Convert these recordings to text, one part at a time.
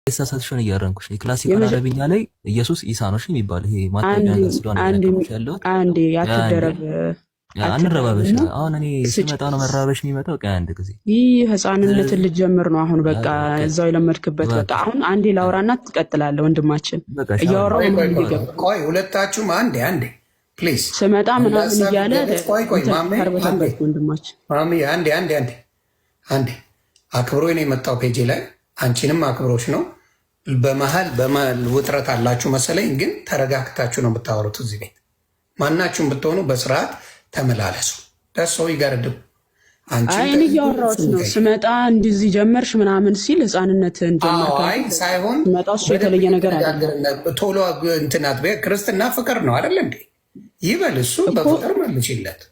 የተሳሳትሽውን እያረምኩሽ ነው። የ classical አረብኛ ላይ ኢየሱስ ኢሳ ነው እሺ የሚባል ይሄ ማታውቂው ነገር ስለሆነ እየነገርኩሽ ያለሁት። አንዴ አትደረብ፣ አንረባበሽ። አሁን እኔ ስመጣ ነው መራበሽ የሚመጣው። ቆይ አንድ ጊዜ ይህ ህፃንነትን ልጀምር ነው አሁን። በቃ እዛው የለመድክበት በቃ። አሁን አንዴ ላውራና ትቀጥላለህ ወንድማችን። እያወራሁ ቆይ፣ ሁለታችሁም አንዴ አንዴ please። ስመጣ ምናምን እያለ ቆይ ቆይ፣ ማሜ ወንድማችን ማሜ፣ አንዴ አንዴ አንዴ አንዴ። አክብሮ ነው የመጣው ፔጄ ላይ፣ አንቺንም አክብሮች ነው። በመሀል በመሀል ውጥረት አላችሁ መሰለኝ፣ ግን ተረጋግታችሁ ነው የምታወሩት። እዚህ ቤት ማናችሁም ብትሆኑ በስርዓት ተመላለሱ። ደሰው ይገርድም። አይን እያወራሁት ነው። ስመጣ እንደዚህ ጀመርሽ ምናምን ሲል ህፃንነትን ጀመርክ ሳይሆን ስመጣ እሱ የተለየ ነገር አለ። ቶሎ እንትናት ክርስትና ፍቅር ነው አይደል እንዴ? ይበል እሱ በፍቅር መልሽለት።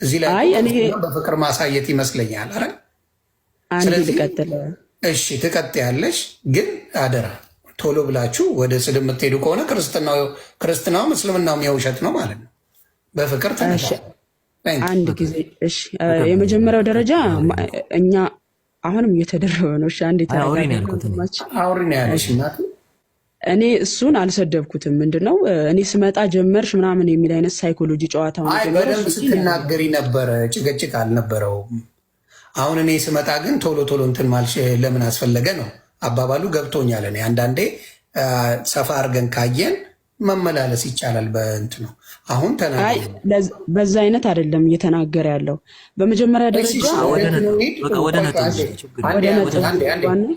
እዚህ ላይ በፍቅር ማሳየት ይመስለኛል። አረ አንድ ልቀጥል። እሺ ትቀጥያለሽ፣ ግን አደራ ቶሎ ብላችሁ ወደ ስድብ የምትሄዱ ከሆነ ክርስትናውም እስልምናውም የውሸት ነው ማለት ነው። በፍቅር ተነሳ አንድ ጊዜ እሺ። የመጀመሪያው ደረጃ እኛ አሁንም እየተደረበ ነው። እሺ አንዴ አውሪ ነው ያለሽ እናት። እኔ እሱን አልሰደብኩትም። ምንድነው እኔ ስመጣ ጀመርሽ ምናምን የሚል አይነት ሳይኮሎጂ ጨዋታ በደንብ ስትናገሪ ነበረ፣ ጭቅጭቅ አልነበረውም። አሁን እኔ ስመጣ ግን ቶሎ ቶሎ እንትን ማልሽ ለምን አስፈለገ ነው አባባሉ። ገብቶኛል። እኔ አንዳንዴ ሰፋ አድርገን ካየን መመላለስ ይቻላል። በእንትኑ አሁን በዛ አይነት አይደለም እየተናገረ ያለው። በመጀመሪያ ደረጃ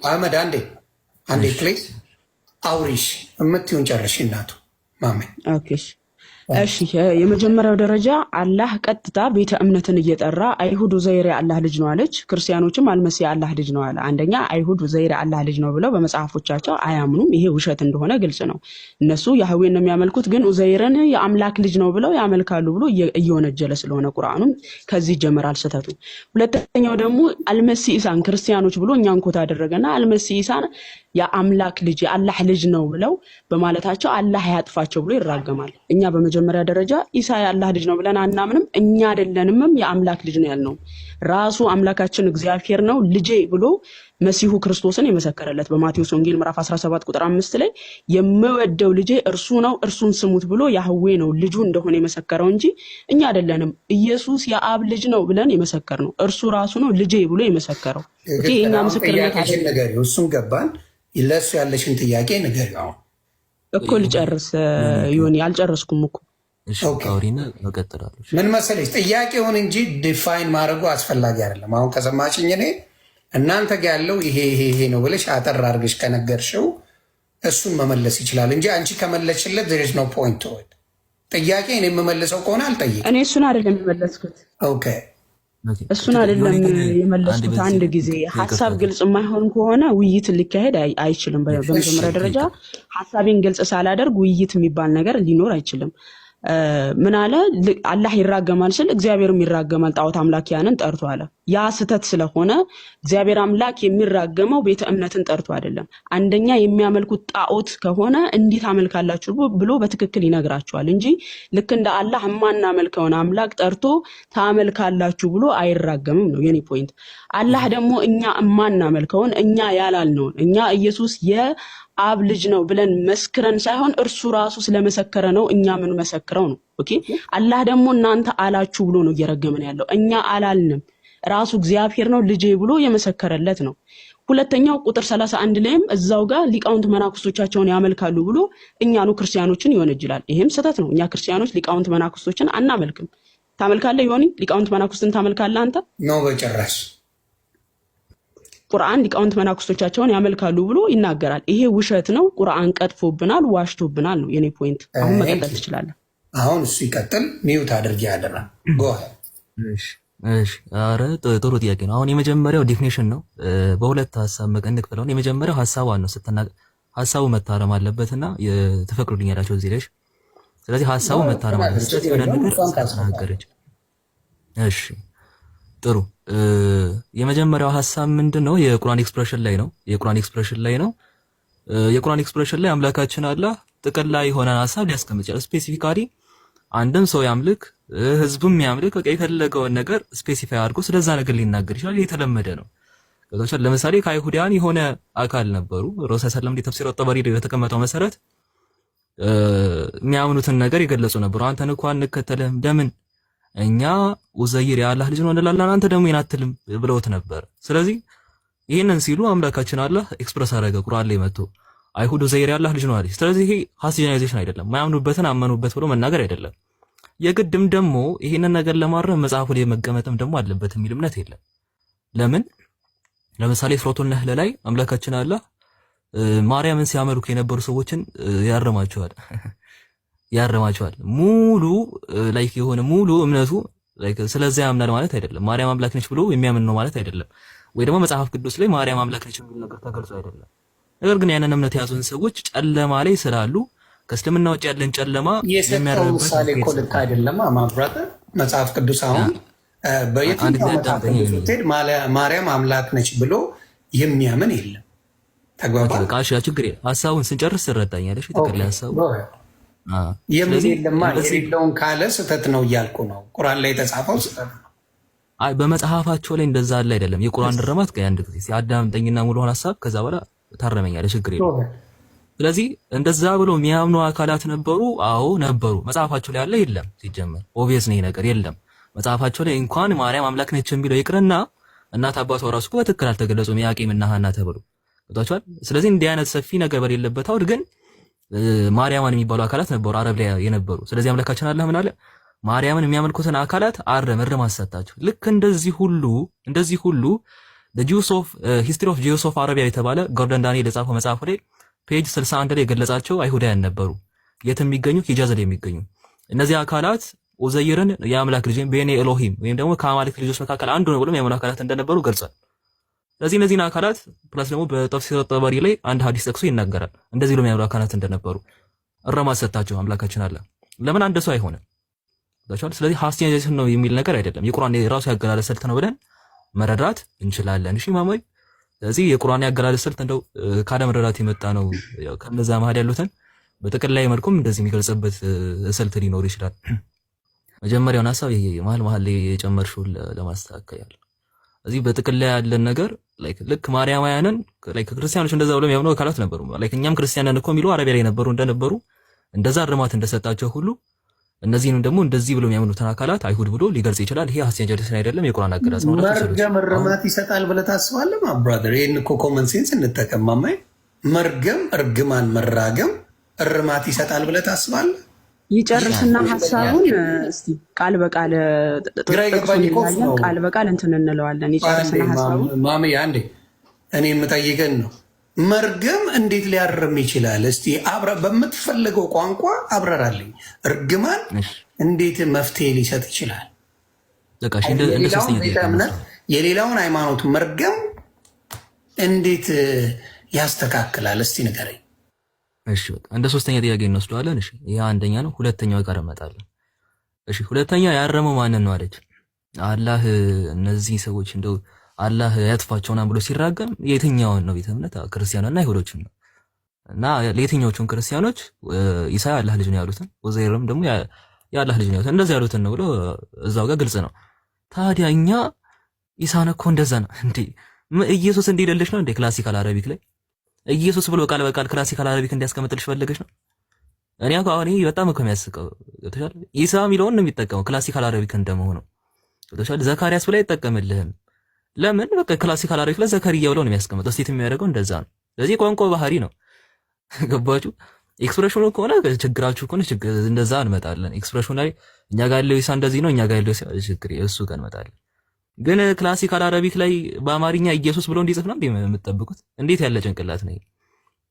አህመድ አንዴ አንዴ please አውሪሽ የምትይውን ጨርሽ እናቱ ማሜ። እሺ የመጀመሪያው ደረጃ አላህ ቀጥታ ቤተ እምነትን እየጠራ አይሁድ ኡዘይር የአላህ ልጅ ነው አለች፣ ክርስቲያኖችም አልመሲህ የአላህ ልጅ ነው አለ። አንደኛ አይሁድ ኡዘይር የአላህ ልጅ ነው ብለው በመጽሐፎቻቸው አያምኑም። ይሄ ውሸት እንደሆነ ግልጽ ነው። እነሱ ያህዌን ነው የሚያመልኩት፣ ግን ኡዘይርን የአምላክ ልጅ ነው ብለው ያመልካሉ ብሎ እየወነጀለ ስለሆነ ቁርአኑም ከዚህ ይጀምራል ስህተቱ። ሁለተኛው ደግሞ አልመሲህ ኢሳን ክርስቲያኖች ብሎ እኛን quote አደረገና አልመሲህ ኢሳን የአምላክ ልጅ የአላህ ልጅ ነው ብለው በማለታቸው አላህ ያጥፋቸው ብሎ ይራገማል። እኛ በመጀመሪያ ደረጃ ኢሳ የአላህ ልጅ ነው ብለን አናምንም። እኛ አይደለንምም የአምላክ ልጅ ነው ያልነው። ራሱ አምላካችን እግዚአብሔር ነው ልጄ ብሎ መሲሁ ክርስቶስን የመሰከረለት በማቴዎስ ወንጌል ምዕራፍ 17 ቁጥር 5 ላይ የምወደው ልጄ እርሱ ነው እርሱን ስሙት ብሎ ያህዌ ነው ልጁ እንደሆነ የመሰከረው እንጂ እኛ አይደለንም። ኢየሱስ የአብ ልጅ ነው ብለን የመሰከር ነው። እርሱ ራሱ ነው ልጄ ብሎ የመሰከረው። የእኛ ምስክርነት አይደለም። እሱን ገባን። ለእሱ ያለሽን ጥያቄ ንገሪው። አሁን እኮ ልጨርስ ይሁን አልጨረስኩም እኮ። ምን መሰለሽ ጥያቄውን እንጂ define ማድረጉ አስፈላጊ አይደለም። አሁን ከሰማሽኝ እኔ እናንተ ጋ ያለው ይሄ ይሄ ይሄ ነው ብለሽ አጠር አድርገሽ ከነገርሽው እሱን መመለስ ይችላል እንጂ አንቺ ከመለስሽለት there is no point። ጥያቄ እኔ የምመልሰው ከሆነ አልጠይቅም። እኔ እሱን አይደለም የመለስኩት። okay እሱን አይደለም የመለስኩት። አንድ ጊዜ ሀሳብ ግልጽ የማይሆን ከሆነ ውይይት ሊካሄድ አይችልም። በመጀመሪያ ደረጃ ሀሳቤን ግልጽ ሳላደርግ ውይይት የሚባል ነገር ሊኖር አይችልም። ምን አለ? አላህ ይራገማል ስል እግዚአብሔርም ይራገማል ጣዖት አምላኪያንን ጠርቶ አለ። ያ ስህተት ስለሆነ እግዚአብሔር አምላክ የሚራገመው ቤተ እምነትን ጠርቶ አይደለም። አንደኛ የሚያመልኩት ጣዖት ከሆነ እንዴት አመልካላችሁ ብሎ በትክክል ይነግራቸዋል እንጂ ልክ እንደ አላህ የማናመልከውን አምላክ ጠርቶ ታመልካላችሁ ብሎ አይራገምም ነው የኔ point። አላህ ደግሞ እኛ የማናመልከውን እኛ ያላልነውን እኛ ኢየሱስ የአብ ልጅ ነው ብለን መስክረን ሳይሆን እርሱ ራሱ ስለመሰከረ ነው እኛ የምንመሰክረው ነው። okay አላህ ደግሞ እናንተ አላችሁ ብሎ ነው እየረገመን ያለው። እኛ አላልንም። ራሱ እግዚአብሔር ነው ልጄ ብሎ የመሰከረለት ነው። ሁለተኛው ቁጥር 31 ላይም እዛው ጋር ሊቃውንት መናኩስቶቻቸውን ያመልካሉ ብሎ እኛኑ ክርስቲያኖችን ይወነጅላል። ይሄም ስህተት ነው። እኛ ክርስቲያኖች ሊቃውንት መናኩስቶችን አናመልክም። ታመልካለህ ዮኒ? ሊቃውንት መናኩስትን ታመልካለህ አንተ? ነው በጭራሽ። ቁርአን ሊቃውንት መናኩስቶቻቸውን ያመልካሉ ብሎ ይናገራል። ይሄ ውሸት ነው። ቁርአን ቀጥፎብናል፣ ዋሽቶብናል ነው የኔ point። አሁን መቀጠል ትችላለህ። አሁን እሱ ይቀጥል። mute አድርጌ ያደራ go። ኧረ ጥሩ ጥያቄ ነው። አሁን የመጀመሪያው definition ነው። በሁለት ሀሳብ እንክፈለው። የመጀመሪያው ሀሳቧን ነው ስትናገር ሀሳቡ መታረም አለበትና ትፈቅዱልኛላችሁ እዚህ ላይ። ስለዚህ ሀሳቡ መታረም አለበት። ስህተት የሆነ ነገር ስለተናገረች። እሺ ጥሩ። የመጀመሪያው ሀሳብ ምንድን ነው? የቁርአን expression ላይ ነው። የቁርአን expression ላይ ነው። የቁርአን expression ላይ አምላካችን አላህ ጥቅል የሆነን ሀሳብ ሊያስቀምጥ ይችላል። specifically አንድም ሰው ያምልክ ህዝብም ያምልክ በቃ የፈለገውን ነገር specify አድርጎ ስለዛ ነገር ሊናገር ይችላል። የተለመደ ነው። ገብቶሻል? ለምሳሌ ከአይሁዳውያን የሆነ አካል ነበሩ። ረሱል ሰለም ተፍሲር ጠበሪ ላይ በተቀመጠው መሰረት የሚያምኑትን ነገር የገለጹ ነበሩ። አንተን እኮ አንከተልህም፣ ለምን እኛ ኡዘይር የአላህ ልጅ ነው እንላለን፣ አንተ ደግሞ ይሄን አትልም ብለውት ነበር። ስለዚህ ይህንን ሲሉ አምላካችን አላህ express አደረገ ቁርአን ላይ መጥቶ አይሁድ ኡዘይር የአላህ ልጅ ነው አለች። ስለዚህ ይሄ hasty generalization አይደለም፣ ማያምኑበትን አመኑበት ብሎ መናገር አይደለም። የግድም ደግሞ ይሄንን ነገር ለማረም መጽሐፉ ላይ መቀመጥም ደግሞ አለበት የሚል እምነት የለም። ለምን? ለምሳሌ ሱረቱል ነህል ላይ አምላካችን አላህ ማርያምን ሲያመልኩ የነበሩ ሰዎችን ያርማቸዋል ያርማቸዋል። ሙሉ like የሆነ ሙሉ እምነቱ like ስለዚያ ያምናል ማለት አይደለም። ማርያም አምላክ ነች ብሎ የሚያምን ነው ማለት አይደለም። ወይ ደግሞ መጽሐፍ ቅዱስ ላይ ማርያም አምላክ ነች የሚል ነገር ተገልጾ አይደለም። ነገር ግን ያንን እምነት የያዙን ሰዎች ጨለማ ላይ ስላሉ ከእስልምና ውጭ ያለን ጨለማ የሰጠው የሚያርምበት ምሳሌ እኮ ልክ አይደለም። My brother፣ መጽሐፍ ቅዱስ አሁን በየትኛው መጽሐፍ ቅዱስ ብትሄድ ማርያም አምላክ ነች ብሎ የሚያምን የለም። ተግባባ? በቃ እሺ፣ ችግር የለም። ሀሳቡን ስንጨርስ ትረዳኛለሽ። ትክክል ሀሳቡ የሚል የለማ። የሌለውን ካለ ስህተት ነው እያልኩ ነው። ቁርአን ላይ የተጻፈው ስህተት ነው። አይ፣ በመጽሐፋቸው ላይ እንደዛ አለ አይደለም። የቁርአን እርማት አንድ ጊዜ ሲያዳምጠኝና ሙሉውን ሀሳብ ከዛ በኋላ ታረመኛለህ። ችግር የለም። ስለዚህ እንደዛ ብሎ የሚያምኑ አካላት ነበሩ። አዎ ነበሩ። መጽሐፋቸው ላይ ያለ የለም። ሲጀመር obvious ነው ይሄ ነገር የለም። መጽሐፋቸው ላይ እንኳን ማርያም አምላክ ነች የሚለው ይቅርና እናት አባቷ ራሱ እኮ በትክክል አልተገለጹም። ኢያቄም እና ሐና ተብሎ ገብቷቸዋል። ስለዚህ እንዲህ አይነት ሰፊ ነገር በሌለበት አውድ ግን ማርያማን የሚባሉ አካላት ነበሩ አረብ ላይ የነበሩ። ስለዚህ አምላካችን አላህ ምን አለ? ማርያምን የሚያመልኩትን አካላት አረም እርማት ሰጣቸው። ልክ እንደዚህ ሁሉ the Jews of History of Jews of Arabia የተባለ ጎርደን ዳንኤል የጻፈው መጽሐፉ ላይ page 61 ላይ የገለጻቸው አይሁዳውያን ነበሩ። የት የሚገኙ? ሂጃዝ ላይ የሚገኙ። እነዚህ አካላት ኡዘይርን የአምላክ ልጅ ቤኔ ኤሎሂም ወይም ደግሞ ከአማልክት ልጆች መካከል አንዱ ነው ብሎ የሚያምኑ አካላት እንደነበሩ ገልጿል። ስለዚህ እነዚህን አካላት plus ደግሞ በተፍሲር ጠበሪ ላይ አንድ ሐዲስ ጠቅሶ ይናገራል። እንደዚህ ብሎ የሚያምኑ አካላት እንደነበሩ እርማት ሰጣቸው አምላካችን አለ። ለምን አንድ ሰው አይሆንም? ስለዚህ hasty generalization ነው የሚል ነገር አይደለም። የቁርአን የራሱ ያገላለጽ ስልት ነው ብለን መረዳት እንችላለን። እሺ ማማይ፣ ስለዚህ የቁርአን ያገላለጽ ስልት እንደው ካለመረዳት የመጣ ነው። ያው ከነዛ መሀል ያሉትን በጥቅላይ መልኩም እንደዚህ የሚገልጽበት ስልት ሊኖር ይችላል። መጀመሪያውን ሀሳብ ይሄ መሀል መሀል ላይ የጨመርሽውን ለማስተካከል ያለ እዚህ በጥቅል ላይ ያለን ነገር like ልክ ማርያማውያንን like ክርስቲያኖች እንደዛ ብለው የሚያምኑ አካላት ነበሩ። Like እኛም ክርስቲያን ነን እኮ የሚሉ አረቢያ ላይ ነበሩ እንደነበሩ እንደዛ እርማት እንደሰጣቸው ሁሉ እነዚህንም ደግሞ እንደዚህ ብሎ የሚያምኑትን አካላት አይሁድ ብሎ ሊገልጽ ይችላል። ይሄ hasty generalization አይደለም፣ የቁርአን አገላለጽ ነው። መርገም እርማት ይሰጣል ብለህ ታስባለህ? My brother፣ ይህን እኮ common sense እንጠቀም። ማማይ፣ መርገም፣ እርግማን መራገም እርማት ይሰጣል ብለህ ታስባለህ? ይጨርስና ሀሳቡን እስቲ ቃል በቃል ግራ የገባኝ እኮ እሱ ነው። ቃል በቃል እንትን እንለዋለን። ይጨርስና ሀሳቡን። ማሚ፣ አንዴ እኔ የምጠይቅን ነው። መርገም እንዴት ሊያርም ይችላል? እስቲ አብረ በምትፈልገው ቋንቋ አብረራልኝ። እርግማን እንዴት መፍትሄ ሊሰጥ ይችላል? ቤተ እምነት የሌላውን ሃይማኖት መርገም እንዴት ያስተካክላል? እስቲ ንገረኝ። እሺ በቃ እንደ ሶስተኛ ጥያቄ እንወስደዋለን። እሺ ይሄ አንደኛ ነው። ሁለተኛው ጋር እመጣለሁ። እሺ ሁለተኛ ያረመው ማንን ነው አለች። አላህ እነዚህ ሰዎች እንደው አላህ ያጥፋቸውና ብሎ ሲራገም የትኛውን ነው? ቤተ እምነት ክርስቲያንና አይሁዶችን ነው። እና ለየትኛዎቹን ክርስቲያኖች? ኢሳ የአላህ ልጅ ነው ያሉትን፣ ኡዘይርም ደግሞ የአላህ ልጅ ነው ያሉትን፣ እንደዚህ ያሉትን ነው ብሎ እዛው ጋር ግልጽ ነው። ታዲያ እኛ ኢሳን እኮ እንደዛ ነው እንዴ? ኢየሱስ እንዲልልሽ ነው እንዴ? Classical Arabic ላይ ኢየሱስ ብሎ ቃል በቃል classical Arabic እንዲያስቀምጥልሽ ፈለገሽ ነው? እኔ እኮ አሁን ይሄ በጣም እኮ የሚያስቀው ገብቶሻል። ኢሳ የሚለውን ነው የሚጠቀመው classical Arabic እንደመሆኑ ገብቶሻል። ዘካርያስ ብላ አይጠቀምልህም። ለምን? በቃ classical Arabic ላይ ዘከርያ ብሎ ነው የሚያስቀምጠው። State የሚያደርገው እንደዛ ነው። ስለዚህ ቋንቋ ባህሪ ነው። ገባችሁ? Expression ኑ ከሆነ ችግራችሁ ከሆነ ችግር እንደዛ እንመጣለን። Expression ኑ ላይ እኛ ጋር ያለው ኢሳ እንደዚህ ነው፣ እኛ ጋር ያለው ችግር እሱ ጋር እንመጣለን። ግን classical Arabic ላይ በአማርኛ ኢየሱስ ብሎ እንዲጽፍ ነው የምትጠብቁት? እንዴት ያለ ጭንቅላት ነው?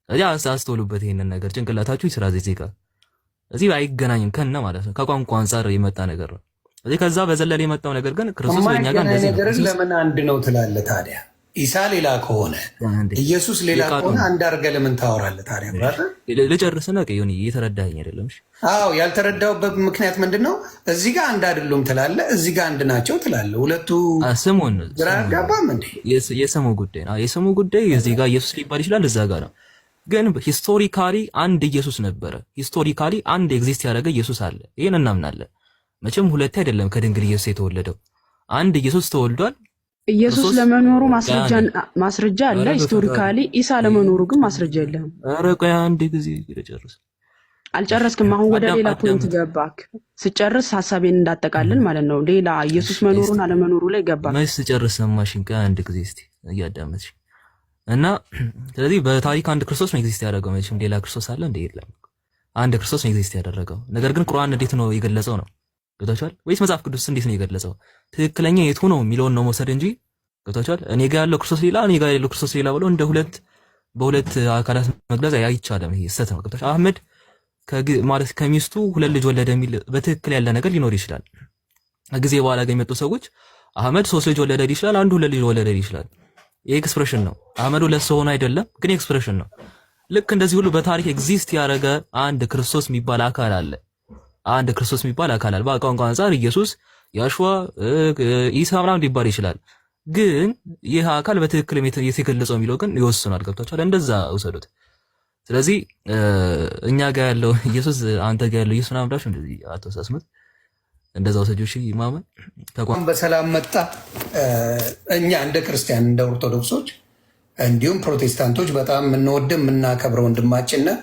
እዚህ አስተውሉበት ይሄንን ነገር፣ ጭንቅላታችሁ ይስራ። እዚህ ጋር እዚህ አይገናኝም ከነ ማለት ነው። ከቋንቋ አንጻር የመጣ ነገር ነው። እዚህ ከዛ በዘለለ የመጣው ነገር ግን ክርስቶስ በእኛ ጋር እንደዚህ ነው። ነገርን ለምን አንድ ነው ትላለህ ታዲያ? ኢሳ ሌላ ከሆነ፣ ኢየሱስ ሌላ ከሆነ አንድ አድርገህ ለምን ታወራለህ ታዲያ? Brother። ልጨርስና ይሁን፣ እየተረዳኸኝ አይደለም? እሺ። አዎ፣ ያልተረዳሁበት ምክንያት ምንድን ነው? እዚህ ጋር አንድ አይደሉም ትላለህ፣ እዚህ ጋር አንድ ናቸው ትላለህ። ሁለቱ ስሙን ግራ አያጋባም እንዴ? የስሙ ጉዳይ ነው። የስሙ ጉዳይ እዚህ ጋር ኢየሱስ ሊባል ይችላል፣ እዛ ጋር ነው። ግን historically አንድ ኢየሱስ ነበረ። Historically አንድ exist ያደረገ ኢየሱስ አለ። ይሄን እናምናለን። መቼም ሁለቴ አይደለም ከድንግል ኢየሱስ የተወለደው። አንድ ኢየሱስ ተወልዷል። ኢየሱስ ክርስቶስ ለመኖሩ ቆይ ማስረጃ አንዴ፣ ማስረጃ አለ ኧረ በፈጣሪ historically። ኢሳ ለመኖሩ ግን ማስረጃ የለህም። ኧረ ቆይ አንድ ጊዜ ልጨርስ። እሺ አልጨረስክም። አሁን ወደ አዳም ሌላ point አዳምጥ። ገባክ። ስጨርስ ሀሳቤን እንዳጠቃልል ማለት ነው። ሌላ ኢየሱስ እሺ እስቲ መኖሩን አለመኖሩ ላይ ገባክ። መች ስጨርስ ሰማሽኝ? ቆይ አንድ ጊዜ እስቲ እያዳመጥሽ እና ስለዚህ በታሪክ አንድ ክርስቶስ ነው exist ያደረገው። መቼም ሌላ ክርስቶስ አለ እንደ የለም። አንድ ክርስቶስ ነው exist ያደረገው። ነገር ግን ቁርአን እንዴት ነው የገለጸው ነው ገብታችኋል ወይስ መጽሐፍ ቅዱስ እንዴት ነው የገለጸው? ትክክለኛ የቱ ነው የሚለውን ነው መውሰድ እንጂ ገብታችኋል። እኔ ጋር ያለው ክርስቶስ ሌላ፣ እኔ ጋር ያለው ክርስቶስ ሌላ ብሎ እንደ ሁለት በሁለት አካላት መግለጽ አይቻልም። ይሄ ስህተት ነው። ገብታችኋል። አህመድ ማለት ከሚስቱ ሁለት ልጅ ወለደ የሚል በትክክል ያለ ነገር ሊኖር ይችላል። ከጊዜ በኋላ ግን የመጡ ሰዎች አህመድ ሶስት ልጅ ወለደ ሊል ይችላል፣ አንዱ ሁለት ልጅ ወለደ ሊል ይችላል። ይሄ expression ነው። አህመድ ሁለት ሰው ሆኖ አይደለም፣ ግን expression ነው። ልክ እንደዚህ ሁሉ በታሪክ exist ያደረገ አንድ ክርስቶስ የሚባል አካል አለ። አንድ ክርስቶስ የሚባል አካል አለ። በቋንቋ አንጻር ኢየሱስ፣ ያሹዋ፣ ኢሳ ምናምን ሊባል ይችላል። ግን ይህ አካል በትክክል የተገለጸው የሚለው ግን ይወስናል። ገብቷችኋል? እንደዛ ውሰዱት። ስለዚህ እኛ ጋር ያለው ኢየሱስ አንተ ጋር ያለው ኢየሱስ ምናምን ብላችሁ እንደዚህ አትወሳስኑት። እንደዛ ውሰጁ። እሺ ማመን ተቋም በሰላም መጣ። እኛ እንደ ክርስቲያን እንደ ኦርቶዶክሶች እንዲሁም ፕሮቴስታንቶች በጣም የምንወድ የምናከብረው ወንድማችን ነህ።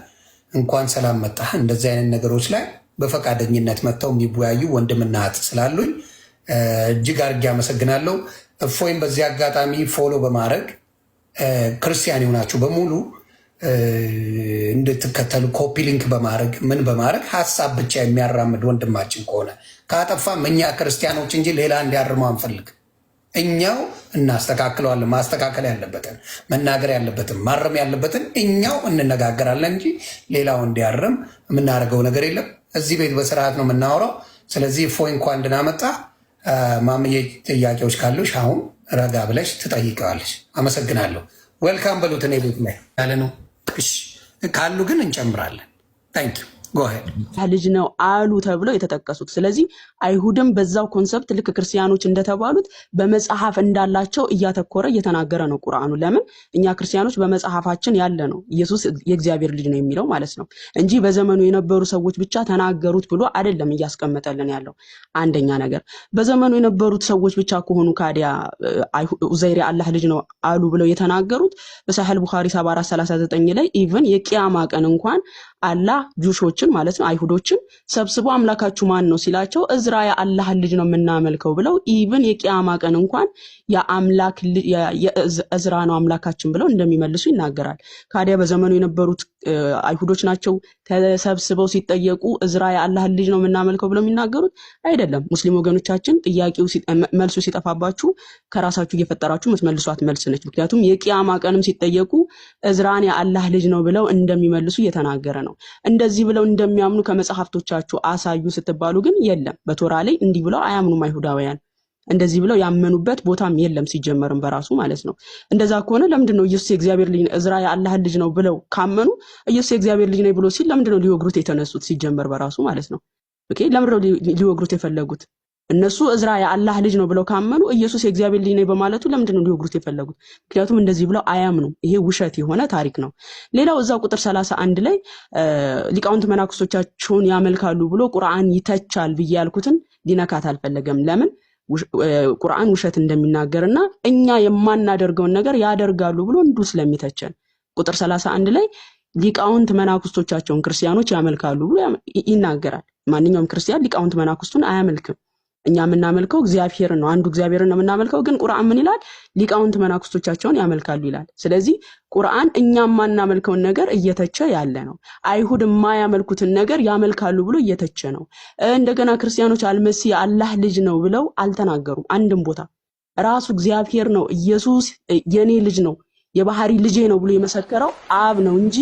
እንኳን ሰላም መጣ። እንደዚህ አይነት ነገሮች ላይ በፈቃደኝነት መጥተው የሚወያዩ ወንድምና እህት ስላሉኝ እጅግ አድርጌ አመሰግናለሁ። እፎይም በዚህ አጋጣሚ follow በማድረግ ክርስቲያን የሆናችሁ በሙሉ እንድትከተሉ copy link በማድረግ ምን በማድረግ ሀሳብ ብቻ የሚያራምድ ወንድማችን ከሆነ ካጠፋም እኛ ክርስቲያኖች እንጂ ሌላ እንዲያርመው አንፈልግ። እኛው እናስተካክለዋለን። ማስተካከል ያለበትን መናገር ያለበትን ማረም ያለበትን እኛው እንነጋገራለን እንጂ ሌላው እንዲያርም የምናደርገው ነገር የለም። እዚህ ቤት በስርዓት ነው የምናወራው። ስለዚህ እፎይ እንኳን ደህና መጣ። ማምዬ ጥያቄዎች ካሉሽ አሁን ረጋ ብለሽ ትጠይቀዋለሽ። አመሰግናለሁ። Welcome በሉት። እኔ ቤት ላይ ያለ ነው። እሺ ካሉ ግን እንጨምራለን። Thank you, go ahead። ልጅ ነው አሉ ተብለው የተጠቀሱት። ስለዚህ አይሁድም በዛው concept ልክ ክርስቲያኖች እንደተባሉት በመጽሐፍ እንዳላቸው እያተኮረ እየተናገረ ነው ቁርአኑ። ለምን እኛ ክርስቲያኖች በመጽሐፋችን ያለ ነው ኢየሱስ የእግዚአብሔር ልጅ ነው የሚለው ማለት ነው እንጂ በዘመኑ የነበሩ ሰዎች ብቻ ተናገሩት ብሎ አይደለም እያስቀመጠልን ያለው። አንደኛ ነገር በዘመኑ የነበሩት ሰዎች ብቻ ከሆኑ ካዲያ ኡዘይር የአላህ ልጅ ነው አሉ ብለው የተናገሩት በሳሒህ ቡኻሪ 7439 ላይ even የቂያማ ቀን እንኳን አላህ Jewish ኦችን ማለት ነው አይሁዶችን ሰብስቦ አምላካችሁ ማን ነው ሲላቸው እዝራ የአላህን ልጅ ነው የምናመልከው ብለው even የቂያማ ቀን እንኳን የአምላክ የእዝራ ነው አምላካችን ብለው እንደሚመልሱ ይናገራል። ካዲያ በዘመኑ የነበሩት አይሁዶች ናቸው ተሰብስበው ሲጠየቁ እዝራ የአላህን ልጅ ነው የምናመልከው ብለው የሚናገሩት አይደለም። ሙስሊም ወገኖቻችን ጥያቄው መልሱ ሲጠፋባችሁ ከራሳችሁ እየፈጠራችሁ የምትመልሷት መልስ ነች። ምክንያቱም የቂያማ ቀንም ሲጠየቁ እዝራን የአላህ ልጅ ነው ብለው እንደሚመልሱ እየተናገረ ነው። እንደዚህ ብለው እንደሚያምኑ ከመጽሐፍቶቻችሁ አሳዩ ስትባሉ ግን የለም። በቶራ ላይ እንዲህ ብለው አያምኑም አይሁዳውያን። እንደዚህ ብለው ያመኑበት ቦታም የለም ሲጀመርም በራሱ ማለት ነው። እንደዛ ከሆነ ለምንድን ነው ኢየሱስ የእግዚአብሔር ልጅ እዝራ የአላህን ልጅ ነው ብለው ካመኑ ኢየሱስ የእግዚአብሔር ልጅ ነው ብሎ ሲል ለምንድን ነው ሊወግሩት የተነሱት ሲጀመር በራሱ ማለት ነው? Okay፣ ለምንድን ነው ሊወግሩት የፈለጉት? እነሱ እዝራ የአላህ ልጅ ነው ብለው ካመኑ ኢየሱስ የእግዚአብሔር ልጅ ነው በማለቱ ለምንድን ነው ሊወግሩት የፈለጉት? ምክንያቱም እንደዚህ ብለው አያምኑም። ይሄ ውሸት የሆነ ታሪክ ነው። ሌላው እዛው ቁጥር 31 ላይ ሊቃውንት መናክስቶቻቸውን ያመልካሉ ብሎ ቁርአን ይተቻል ብዬ ያልኩትን ሊነካት አልፈለገም። ለምን? ቁርአን ውሸት እንደሚናገርና እኛ የማናደርገውን ነገር ያደርጋሉ ብሎ እንዱ ስለሚተቸን ቁጥር 31 ላይ ሊቃውንት መናኩስቶቻቸውን ክርስቲያኖች ያመልካሉ ብሎ ይናገራል። ማንኛውም ክርስቲያን ሊቃውንት መናኩስቱን አያመልክም። እኛ የምናመልከው እግዚአብሔርን ነው። አንዱ እግዚአብሔርን ነው የምናመልከው። ግን ቁርአን ምን ይላል? ሊቃውንት መናኩስቶቻቸውን ያመልካሉ ይላል። ስለዚህ ቁርአን እኛ የማናመልከውን ነገር እየተቸ ያለ ነው። አይሁድ የማያመልኩትን ነገር ያመልካሉ ብሎ እየተቸ ነው። እንደገና ክርስቲያኖች አልመሲህ የአላህ ልጅ ነው ብለው አልተናገሩም አንድም ቦታ። ራሱ እግዚአብሔር ነው ኢየሱስ የኔ ልጅ ነው የባህሪ ልጄ ነው ብሎ የመሰከረው አብ ነው እንጂ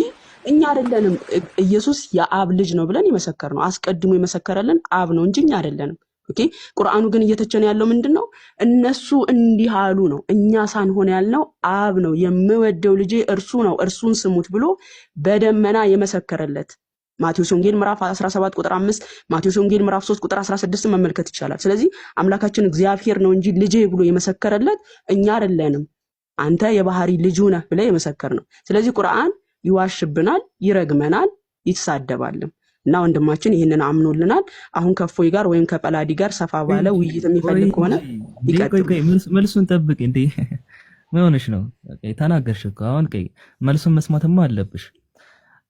እኛ አይደለንም። ኢየሱስ የአብ ልጅ ነው ብለን የመሰከርነው። አስቀድሞ የመሰከረልን አብ ነው እንጂ እኛ አይደለንም። Okay፣ ቁርአኑ ግን እየተቸን ያለው ምንድን ነው? እነሱ እንዲህ አሉ ነው። እኛ ሳንሆን ያልነው አብ ነው። የምወደው ልጄ እርሱ ነው፣ እርሱን ስሙት ብሎ በደመና የመሰከረለት ማቴዎስ ወንጌል ምዕራፍ 17 ቁጥር 5፣ ማቴዎስ ወንጌል ምዕራፍ 3 ቁጥር 16 መመልከት ይቻላል። ስለዚህ አምላካችን እግዚአብሔር ነው እንጂ ልጄ ብሎ የመሰከረለት እኛ አይደለንም። አንተ የባህሪ ልጁ ነህ ብለህ የመሰከርነው። ስለዚህ ቁርአን ይዋሽብናል፣ ይረግመናል፣ ይሳደባልም። እና ወንድማችን ይህንን አምኖልናል። አሁን ከእፎይ ጋር ወይም ከጰላዲ ጋር ሰፋ ቆይ ባለ እንጂ ውይይት ቆይ የሚፈልግ እንጂ ከሆነ እንዴ ቆይ ይቀጥሉ። ቆይ መልሱን ጠብቅ እንዴ። ምን ሆነሽ ነው? ቆይ ተናገርሽ እኮ አሁን። ቆይ መልሱን መስማትማ አለብሽ።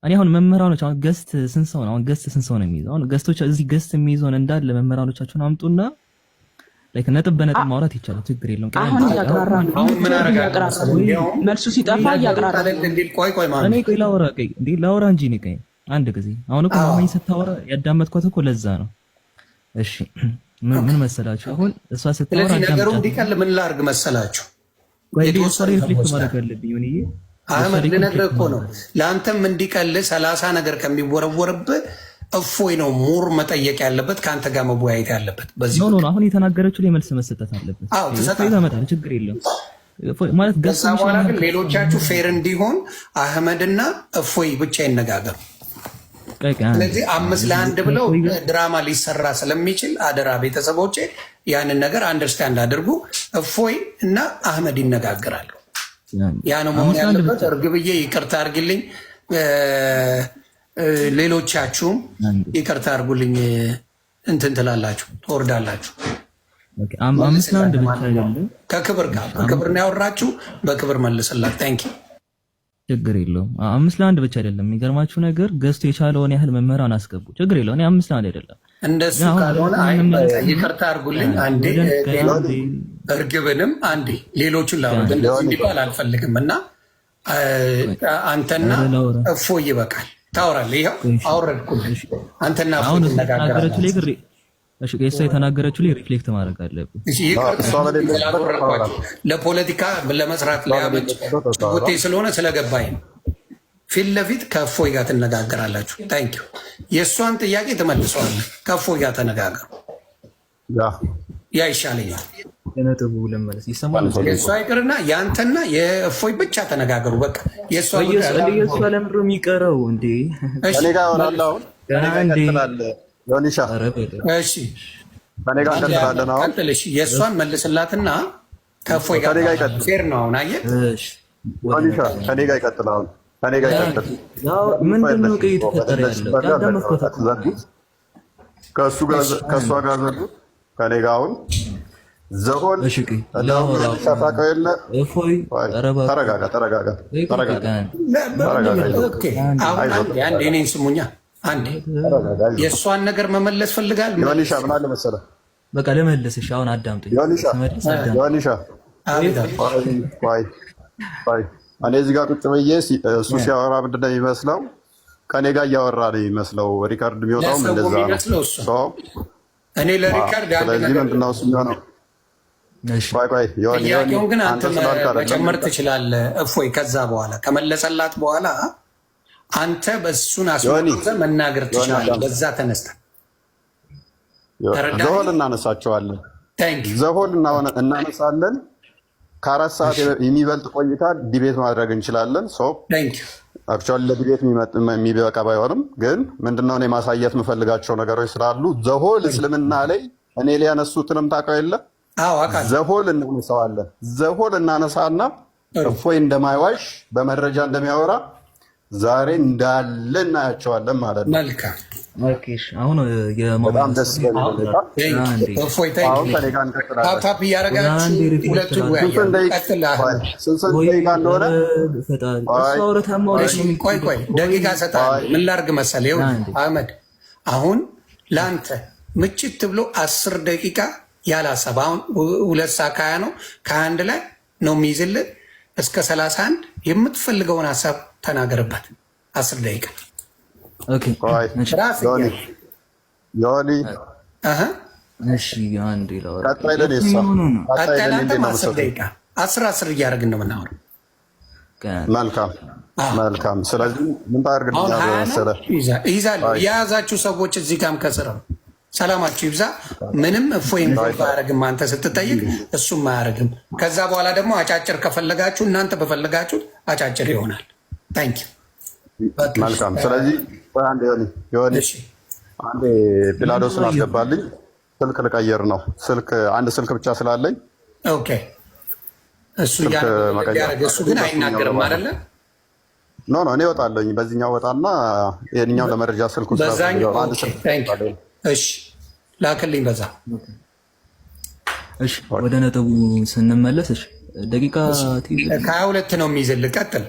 እኔ አሁን መምህራኖች አሁን guest ስንት ሰው ነው? አሁን guest ስንት ሰው ነው የሚይዘው? አሁን guest ኦች እዚህ guest የሚይዘውን እንዳለ መምህራኖቻችሁን አምጡና like ነጥብ በነጥብ ማውራት ይቻላል። ችግር የለውም። ቆይ አሁን አንዴ አሁን እያቅራራ ነው። አሁን ምን አደርጋለሁ እያቅራራ መሰለህ? ነው። ወይ እንዲያውም መልሱ ሲጠፋ ወይ እያቅራራ ቀለል ነው። እንዲል ቆይ ቆይ እኔ ማሚ ቆይ ላውራ፣ ቆይ እንዴ ላውራ እንጂ እኔ ቆይ አንድ ጊዜ አሁን እኮ አዎ ማማኝ ስታወራ ያዳመጥኳት እኮ ለዛ ነው። እሺ ምን መሰላችሁ አሁን እሷ ስታወራ ስለዚህ ነገሩ አዳምጫት። እንዲቀል ምን ላድርግ መሰላችሁ? ቆይ እንዴ እሷ የተወሰኑ ላይ reflect ሰዎች ጋር ማድረግ አለብኝ። ሆንዬ እሷ አህመድ ላይ ልነግርህ reflect እኮ ነው። ማድረግ ለአንተም እንዲቀል 30 ነገር ከሚወረወርብህ እፎይ ነው more መጠየቅ ያለበት ከአንተ ጋር መወያየት ያለበት በዚህ no no ጉዳይ። አሁን የተናገረችው ላይ መልስ መሰጠት አለበት። አዎ እፎይ ትሰጣለህ። ታመጣለህ፣ ችግር የለውም። እፎይ ማለት ከዛ ገዝቶ በኋላ መምህር ግን ሌሎቻችሁ fair እንዲሆን አህመድና እፎይ ብቻ ይነጋገሩ። ቆይ ቆይ አንዴ ስለዚህ 5-1 ብለው እፎይ ጋር ድራማ ሊሰራ ስለሚችል አደራ ቤተሰቦቼ ያንን ነገር understand አድርጉ። እፎይ እና አህመድ ይነጋገራሉ። ያ ነው መሆን 5-1 ያለበት። ብቻ እርግብዬ ይቅርታ አድርግልኝ፣ ሌሎቻችሁም አንዴ ይቅርታ አድርጉልኝ። እንትን ትላላችሁ፣ ትወርዳላችሁ። okay 5-1 መልስላት። ብቻ አይደለም ከክብር ጋር በክብር ነው ያወራችሁ፣ በክብር መልስላት። Thank you። ችግር የለውም። 5-1 ብቻ አይደለም። የሚገርማችሁ ነገር ገዝቶ የቻለውን ያህል መምህራን አስገቡ። ችግር የለውም። እኔ 5-1 አይደለም እንደሱ ግን አሁን ካልሆነ ወደ አይ እንመለስና ይቅርታ አድርጉልኝ። አንዴ ወደ አንዴ እርግብንም አንዴ ሌሎቹን ላውርድ። እንደዚህ ዮኒ እንዲባል አልፈልግም እና አንተና ኧረ ላውራ እፎይ ይበቃል። ታወራለህ። ይኸው ቆይ እሺ አወረድኩልህ። እሺ አንተና እፎይ አሁን እሷ የተናገረችው ላይ ትነጋገራላችሁ። ግን እሺ እሷ የተናገረችው ላይ reflect ማድረግ አለብኝ። እሺ፣ ይቅርታ እሷ በሌለችበት ስላልወረድኳችሁ ለፖለቲካ ለመስራት እሷ ሊያመች በሌለችበት ጉቴ አታወራም። ስለሆነ ስለገባኝ ነው። ፊት ለፊት ከእፎይ ጋር ትነጋገራላችሁ። Thank you። የእሷን ጥያቄ ትመልሰዋለህ። ከእፎይ ጋር ተነጋገሩ። ያ ያ ይሻለኛል። ለነጥቡ ለመለስ ይሰማል። የእሷ ይቅርና የአንተና የእፎይ ብቻ ተነጋገሩ። በቃ የእሷ ጉዳይ የእሷ ለምንድን ነው የሚቀረው እንዴ? እሺ ከኔ ጋር ይሆናል። አሁን ከኔ ጋር እንዴ ይቀጥላል። ዮኒሻ ኧረ በለው። እሺ ከኔ ጋር እንቀጥላለን። አሁን ቀጥል። እሺ የእሷን መልስላትና ከእፎይ ጋር ከኔ ጋር ይቀጥል። Fair ነው። አሁን አየህ፣ እሺ ወደ ዮኒሻ ነጥቡ ከኔ ጋር ይቀጥል። አሁን ከኔ ጋር ይቀጥል። ያው ምንድን ነው ቆይ እየተፈጠረ ያለው? ያዳመጥኩት እኮ ዘጉት። ከእሱ ጋር ከእሷ ጋር ዘጉት። ከኔ ጋር አሁን ዘሆን እሺ ቆይ ላውራ። ታውቀው የለ እፎይ ቆይ፣ ኧረ እባክህ ተረጋጋ፣ ተረጋጋ፣ ቆይ ቆይ ተረጋጋ፣ ቆይ ተረጋጋ፣ አይዞህ፣ Okay። አሁን አንዴ አንዴ እኔን ስሙኛ። አንዴ ተረጋጋ፣ አይዞህ። የእሷን ነገር መመለስ ፈልጋል። ዮኒሻ ምን አለ መሰለህ፣ በቃ ልመልስሽ። አሁን አዳምጡኝ። ዮኒሻ ስመልስ አዳምጡኝ። ዮኒሻ አቤት አቤት። ቆይ ቆይ ቆይ፣ እኔ እዚህ ጋር ቁጭ ብዬ እሱ ሲያወራ ምንድን ነው የሚመስለው? ከኔ ጋር እያወራ ነው የሚመስለው። Record የሚወጣውም ለሰው እንደዛ ነው። የሚመስለው እሱ So እኔ ለ record አንድ ስለዚህ ነገር ምንድን ነው እሱ የሚሆነው? እሺ ቆይ ቆይ ዮኒ ዮኒ ጥያቄውን ግን አንተ አንተ ስላልክ አይደለም መጨመር ትችላለህ። እፎይ ከዛ በኋላ ከመለሰላት በኋላ አንተ በእሱን ዮኒ አስመርኩዘህ መናገር ዮኒ ትችላለህ። አዳምጥ። በዛ ተነስተህ ተረዳኸኝ? The whole እናነሳቸዋለን። Thank you። The whole እናነሳለን። ከ4 ሰዓት የሚበልጥ ቆይታ debate ማድረግ እንችላለን። So Thank you። Actually ለ debate የሚበቃ ባይሆንም ግን ምንድነው እኔ ማሳየት የምፈልጋቸው ነገሮች ስላሉ the whole እስልምና ላይ እኔ ሊያነሱትንም ታውቀው የለ አዎ አውቃለሁ። The whole እናነሳዋለን። The whole እናነሳና እፎይ እንደማይዋሽ በመረጃ እንደሚያወራ ዛሬ እንዳለ እናያቸዋለን ማለት ነው። መልካም Okay። እሺ አሁን የማማ በጣም ደስ በሚል ሁኔታ እፎይ thank አሁን ከኔ ጋር እንቀጥላለን። Tap tap እያደረጋችሁ አንዴ reflect ሁለቱን ላድርግ። ስንት ወያያሉ። ደቂቃ ቀጥል አህመድ። ስንት ደቂቃ እንደሆነ ፈጣሪ ቆይ፣ እሱ አውርታ ማውራት እሺ ቆይ ቆይ ደቂቃ እሰጥሃለሁ። ምን ላድርግ መሰለህ? ይኸውልህ አንዴ። አህመድ አሁን ለአንተ ምችት ብሎ 10 ደቂቃ ያለ ሀሳብ አሁን 2 ሰዓት ከ20 ነው፣ ከ21 ላይ ነው የሚይዝልህ እስከ 31 የምትፈልገውን ሀሳብ ተናገርበት። 10 ደቂቃ Okay ቆይ እሺ ራስ ዮኒ ዮኒ እህ እሺ አንዴ ላውራ። ቀጣይ ለኔ እሷ ምን ሆኖ ነው? ቀጣይ ቀጣይ ለኔ ለአንተም እንዴት ነው አስር የምትሰጠኝ? ደቂቃ አስር አስር እያደረግን ነው የምናወራው። መልካም መልካም። ስለዚህ ምን አሁን ታደርግልኛለህ 20 ነው መሰለህ? ይዛለሁ። የያዛችሁ ሰዎች እዚህ ጋርም ከስር ነው። ሰላማችሁ ይብዛ። ምንም እፎይ involve አያደርግም። አንተ ስትጠይቅ እሱም አያደርግም። ከዛ በኋላ ደግሞ አጫጭር ከፈለጋችሁ እናንተ በፈለጋችሁት አጫጭር ይሆናል። Thank you። መልካም። ስለዚህ ቆይ አንዴ ዮኒ ዮኒ አንዴ ፒላዶስን አስገባልኝ። ስልክ ልቀይር ነው። ስልክ አንድ ስልክ ብቻ ስላለኝ Okay። እሱ ስልክ መቀየር እያደረገ እሱ ግን አይናገርም አይደለ? No, እኔ እወጣለሁኝ። በዚህኛው ወጣና ይሄንኛው ለመረጃ ስልኩ በዛኛው። እሺ ላክልኝ በዛ። እሺ ወደ ነጥቡ ስንመለስ፣ እሺ ደቂቃ ከ22 ነው የሚይዝልህ። ቀጥል።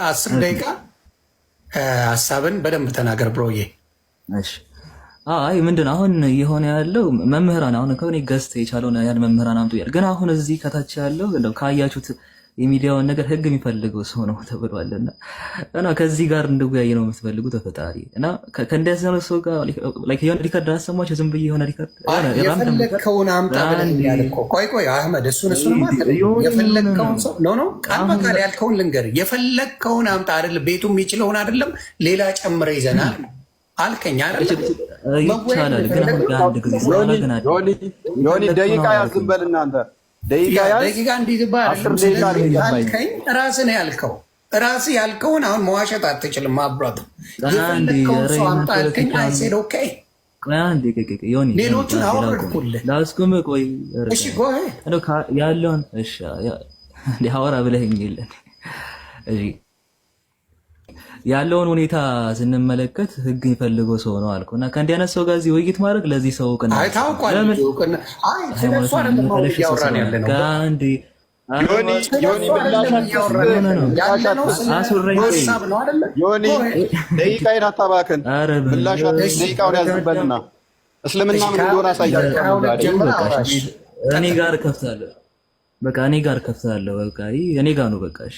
10 ደቂቃ ሀሳብን በደንብ ተናገር bro ዬ። እሺ፣ አይ ምንድን አሁን እየሆነ ያለው መምህራን አሁን ከሆነ guest የቻለውን ያህል መምህራን አምጡ እያለ፣ ግን አሁን እዚህ ከታች ያለው እንደው ካያችሁት የሚዲያውን ነገር ህግ የሚፈልገው ሰው ነው ተብሏልና እና ከዚህ ጋር እንድወያይ ነው የምትፈልጉት ተፈጣሪ እና ከእንደዚህ አይነት ሰው ጋር like የሆነ record አሰማችሁ ዝም ብዬ የሆነ record የፈለግከውን አምጣ ብለኸኛል እኮ። ቆይ ቆይ አህመድ፣ እሱንማ የፈለግከውን ሰው no, ቃል በቃል ያልከውን ልንገርህ። የፈለግከውን አምጣ አይደለም ቤቱ የሚችለውን አይደለም ሌላ ጨምረ ይዘናል አልከኝ አይደል? ይቻላል፣ ግን አሁን አንድ ጊዜ ዮኒ ደቂቃ ያዝን በል እናንተ ደቂቃ ያዝ። ደቂቃ እንዲዝባ አልከኝ። ራስህ ነው ያልከው። ራስህ ያልከውን አሁን መዋሸት አትችልም። ማብራት የፈለግከውን ሰው አምጣ አልከኝ። I said okay። ሌሎቹን አወረድኩልህ። ላስቁም። ቆይ እሺ፣ go ahead። ያለውን እሺ፣ አወራ ብለኸኝ የለን እሺ ያለውን ሁኔታ ስንመለከት ህግ የሚፈልገው ሰው ነው አልኩ እና ከእንዲህ አይነት ሰው ጋር እዚህ ውይይት ማድረግ ለዚህ ሰው እውቅና አይ ታውቋል። አይ ስለሱ አይደለም እያወራን ያለ ነው። ዮኒ ዮኒ ሀሳብ ነው አይደለ? ዮኒ ደቂቃዬን አታባክን። ምላሽ ደቂቃውን ያዝበልና እስልምና ምን እንደሆነ አሳያቸው። እኔ ጋር ከፍታለሁ። በቃ እኔ ጋር ከፍታለሁ። በቃ እኔ ጋር ነው። በቃ እሺ።